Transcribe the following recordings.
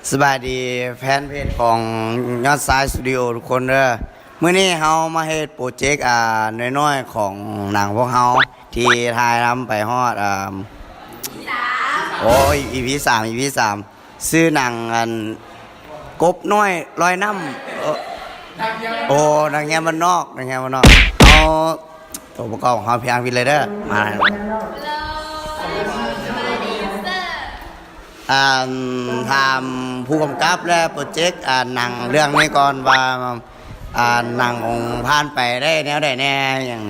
ສະບາຍດີແຟນເພຈຂອງຍອດຊາຍສະຕູດິໂອທຸກຄົນເດີ. ມື້ນີ້ເຮົາມາເຮັດໂປຣເຈັກ ອ່າ ນ້ອຍໆຂອງໜັງພວກເຮົາ ທີ່ຖ່າຍທຳໄປຮອດ ອ່າ ໂອ້ຍ ອີພີສາມ ອີພີສາມ ຊື່ໜັງ ອັນ ກົບນ້ອຍລອຍນ້ຳ ໂອ ໂອ ນັກຮຽນບ້ານນອກ ນັກຮຽນບ້ານນອກ ເອົາ ໂຕປະກອບຂອງເຮົາພຽງພີ້ເລີຍເດີ ມາ. ອັນ ຖາມຜູ້ກຳກັບ ແລະ ໂປຣເຈັກ ອັນ ໜັງເລື່ອງນີ້ກ່ອນວ່າ ອັນ ໜັງຂອງພານໄປໄດ້ແນວໃດແດ່ ຫຍັງ.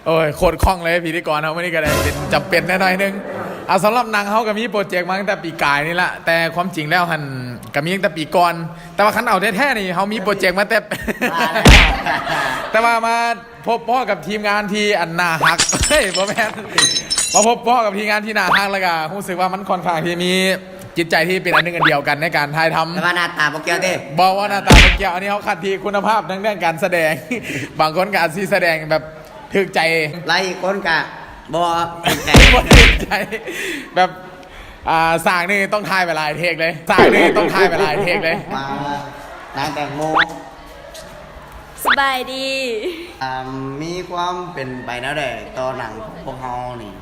ໂອ້ຍ ໂຄດຄ່ອງເລີຍ ພິທີກອນເຮົາມື້ນີ້ກໍໄດ້ເປັນ ຈຳເປັນແດ່ໜ້ອຍໜຶ່ງ. ອ່າ ສຳລັບໜັງເຮົາກໍມີໂປຣເຈັກມາຕັ້ງແຕ່ປີກາຍນີ້ລະ ແຕ່ຄວາມຈິງແລ້ວຫັ້ນກໍມີຕັ້ງແຕ່ປີກ່ອນ ແຕ່ວ່າຄັນເອົາແທ້ໆນີ້ ເຮົາມີໂປຣເຈັກມາແຕ່ ແຕ່ວ່າມາ ພົບພໍ້ກັບທີມງານທີ່ອັນໜ້າຮັກ ເຮີ້ຍ ບໍ່ແມ່ນ ມາພົບພໍ້ກັບທີມງານທີ່ໜ້າຮັກ ແລ້ວກະຮູ້ສຶກວ່າມັນຄ່ອນຂ້າງທີ່ມີຈິດໃຈທີ່ເປັນອັນໜຶ່ງອັນດຽວກັນໃນການຖ່າຍທຳ. ແຕ່ວ່າໜ້າຕາບໍ່ກ່ຽວຕິ? ບໍ່ ວ່າໜ້າຕາບໍ່ກ່ຽວ ອັນນີ້ເຮົາຄັດທີ່ຄຸນນະພາບທາງເລື່ອງການສະແດງ. ບາງຄົນກໍອາດຊິສະແດງແບບຖືກໃຈ ແລະ ອີກຄົນກະບໍ່ຖືກໃຈ ບໍ່ຖືກໃຈ ແບບ ອ່າ ສາກນີ້ຕ້ອງຖ່າຍໄປຫຼາຍເທກເລີຍ ສາກນີ້ຕ້ອງຖ່າຍໄປຫຼາຍເທກເລີຍ. ມາ ນາງແຕງໂມ ສະບາຍດີ. ອ່າ ມີຄວາມເປັນໄປແນວໃດຕໍ່ໜັງຂອງພວກເຮົານີ້?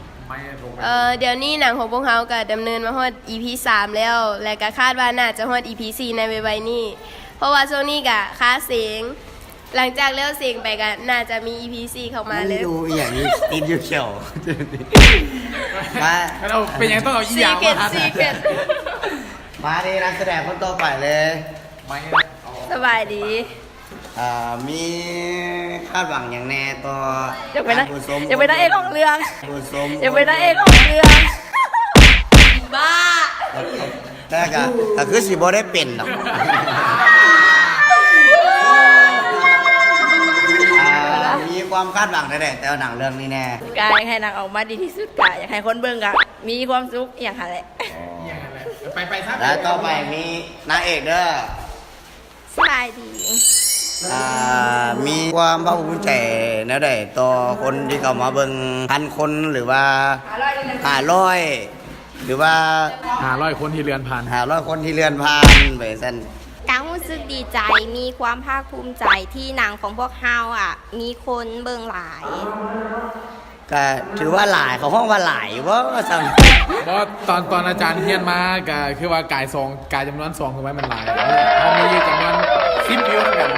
ເອີ ດຽວນີ້ໜັງຂອງພວກເຮົາກໍດຳເນີນມາຮອດອີພີສາມແລ້ວ ແລະ ກໍຄາດວ່າໜ້າຈະຮອດອີພີສີ່ໃນໄວໆນີ້ ເພາະວ່າຊ່ວງນີ້ກໍຄາເສງ ຫຼັງຈາກແລ້ວເສງໄປກໍໜ້າຈະມີອີພີສີ່ເຂົ້າມາເລີຍ. ຢູ່ອີ່ຫຍັງນີ້ ຕິດຢູ່ຂຽວ ມາ ເປັນຫຍັງຕ້ອງເອົາອີ່ຫຍັງມາ ຊີເຄຣັດ ຊີເຄຣັດ. ມາເດ້ ນັກສະແດງຄົນຕໍ່ໄປເລີຍ. ສະບາຍດີ. ອ່າ ມີຄາດຫວັງຫຍັງແດ່ຕໍ່ ຢາກເປັນນາງ ຢາກເປັນນາງເອກຂອງເລື່ອງ ຢາກເປັນນາງເອກຂອງເລື່ອງ. ບ້າ ແຕ່ກໍ ກໍຄືຊິບໍ່ໄດ້ເປັນດອກ. ອ່າ ມີຄວາມຄາດຫວັງໃດໆຕໍ່ໜັງເລື່ອງນີ້ແດ່? ກໍຢາກໃຫ້ໜັງອອກມາດີທີ່ສຸດ ກໍຢາກໃຫ້ຄົນເບິ່ງກໍມີຄວາມສຸກ ອີ່ຫຍັງຫັ້ນແຫຼະ. ອໍ ໄປໆ ແລ້ວຕໍ່ໄປມີນາງເອກເດີ. ສະບາຍດີ. ອ່າ ມີຄວາມພາກພູມໃຈແນວໃດຕໍ່ຄົນທີ່ເຂົ້າມາເບິ່ງ ພັນຄົນ ຫຼືວ່າ ຫ້າຮ້ອຍ ຫຼືວ່າ ຫ້າຮ້ອຍຄົນທີ່ເລື່ອນຜ່ານ ຫ້າຮ້ອຍຄົນທີ່ເລື່ອນຜ່ານ ໄປຊັ້ນ? ກໍຮູ້ສຶກດີໃຈ ມີຄວາມພາກພູມໃຈທີ່ໜັງຂອງພວກເຮົາອະ ມີຄົນເບິ່ງຫຼາຍ. ກະຖືວ່າຫຼາຍ ເຂົາຮ້ອງວ່າຫຼາຍຢູ່ບໍ່ ວ່າຊັ້ນ? ບໍ່ ຕອນ ຕອນອາຈານຮຽນມາ ກະຄືວ່າກາຍສອງ ກາຍຈຳນວນສອງຂຶ້ນໄປ ມັນຫຼາຍ ເຮົາມີຈຳນວນສິບຢູ່ນຳກັນ.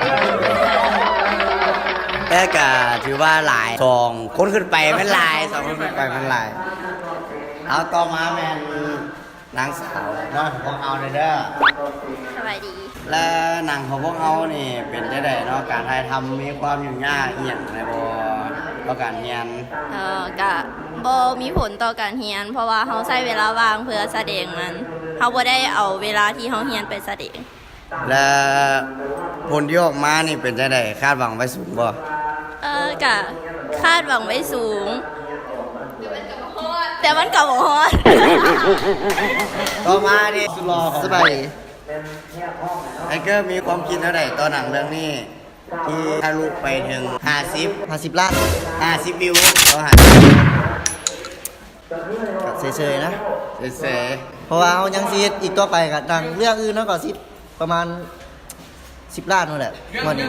ແຕ່ກະຖືວ່າຫຼາຍ ສອງຄົນຂຶ້ນໄປແມ່ນຫຼາຍ ສອງຄົນຂຶ້ນໄປແມ່ນຫຼາຍ. ເອົາ ຕໍ່ມາແມ່ນ ນາງສາວນ້ອຍຂອງພວກເຮົາເດີ. ສະບາຍດີ. ແລະ ໜັງຂອງພວກເຮົານີ້ເປັນຈັ່ງໃດເນາະ? ການຖ່າຍທຳມີຄວາມຫຍຸ້ງຍາກອີ່ຫຍັງແດ່ບໍ່ ຕໍ່ການຮຽນ? ເອີ ກະບໍ່ມີຜົນຕໍ່ການຮຽນ ເພາະວ່າເຮົາໃຊ້ເວລາວ່າງເພື່ອສະແດງມັນ ເຮົາບໍ່ໄດ້ເອົາເວລາທີ່ເຮົາຮຽນໄປສະແດງ. ແລະ ຜົນທີ່ອອກມານີ້ເປັນຈັ່ງໃດ? ຄາດຫວັງໄວ້ສູງບໍ່? ເອີ ກະຄາດຫວັງໄວ້ສູງ ແຕ່ມັນກໍບໍ່ຮອດ ແຕ່ມັນກໍບໍ່ຮອດ. ຕໍ່ມານີ້ ສຸດຫຼໍ່ຂອງ ສະບາຍດີ. ໄທເກີ ມີຄວາມຄິດແນວໃດຕໍ່ໜັງເລື່ອງນີ້ ທີ່ທະລຸໄປເຖິງຫ້າສິບ ຫ້າສິບລ້ານ ຫ້າສິບວິວ ເອົາຫ້າສິບ ກໍເສີຍໆນະ ເສີຍໆ ເພາະວ່າເຮົາຍັງຊິເຮັດອີກຕໍ່ໄປ ກໍດັ່ງເລື່ອງອື່ນເຮົາກໍຊິປະມານສິບລ້ານພຸ້ນແຫຼະ ງວດນີ້.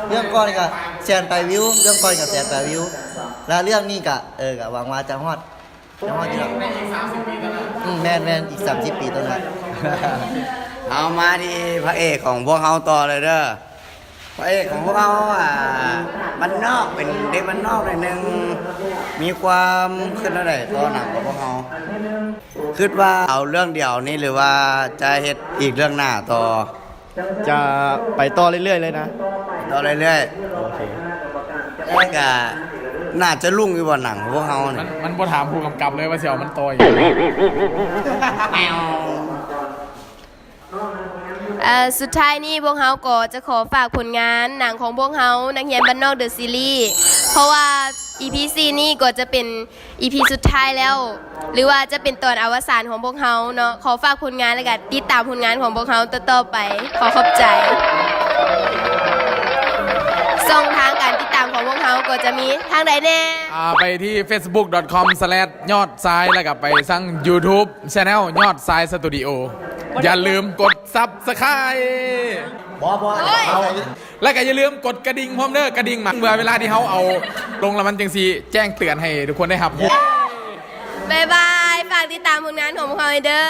ເລື່ອງກ່ອນກໍແສນປາຍວິວ ເລື່ອງກ່ອນກໍແສນປາຍວິວ ແລະ ເລື່ອງນີ້ກໍ ເອີ ກໍຫວັງວ່າຈະຮອດ ຈະຮອດຢູ່ດອກ. ອືມ ແມ່ນໆ ອີກສາມສິບປີຕໍ່ໜ້າ. ເອົາ ມາທີ່ພະເອກຂອງພວກເຮົາຕໍ່ເລີຍເດີ. ພະເອກຂອງພວກເຮົາ ອ່າ ບ້ານນອກ ເປັນເດັກບ້ານນອກໜ້ອຍໜຶ່ງ ມີຄວາມຄິດແນວໃດຕໍ່ໜັງຂອງພວກເຮົາ? ຄິດວ່າເອົາເລື່ອງດຽວນີ້ ຫຼືວ່າຈະເຮັດອີກເລື່ອງໜ້າຕໍ່? ຈະໄປຕໍ່ເລື້ອຍໆເລີຍນະ. ໄປຕໍ່ເລື້ອຍໆ. ໂອເຄ. ແຕ່ກະໜ້າຈະລຸ້ງຢູ່ບໍ່ ໜັງຂອງພວກເຮົານີ້? ມັນ ມັນບໍ່ຖາມຜູ້ກຳກັບເລີຍວ່າຊິເອົາມັນຕໍ່ອີກ. ແມວ. ເອີ ສຸດທ້າຍນີ້ພວກເຮົາກໍຈະຂໍຝາກຜົນງານໜັງຂອງພວກເຮົາ ນັກຮຽນບ້ານນອກເດີຊີຣີ ເພາະວ່າອີພີສີ່ນີ້ກໍຈະເປັນອີພີສຸດທ້າຍແລ້ວ ຫຼືວ່າຈະເປັນຕອນອະວະສານຂອງພວກເຮົາເນາະ. ຂໍຝາກຜົນງານ ແລະ ກະຕິດຕາມຜົນງານຂອງພວກເຮົາຕໍ່ໆໄປ. ຂໍຂອບໃຈ. ຊ່ອງທາງການຕິດຕາມຂອງພວກເຮົາ ເຮົາກໍຈະມີທາງໃດແດ່? ອ່າ ໄປທີ່ facebook.com/yawdsai ແລ້ວກໍໄປທາງ YouTube Channel ຍອດຊາຍ Studio ຢ່າລືມກົດ Subscribe ບໍ່ ບໍ່ ໂອ້ຍ ເອົາ ແລ້ວກໍຢ່າລືມກົດກະດິ່ງພ້ອມເດີ ກະດິ່ງມາ ເພື່ອເວລາທີ່ເຮົາເອົາລົງແລ້ວມັນຈັ່ງຊິແຈ້ງເຕືອນໃຫ້ທຸກຄົນໄດ້ຮັບຮູ້. ບາຍບາຍ ຝາກຕິດຕາມຜົນງານຂອງພວກເຮົາເດີ.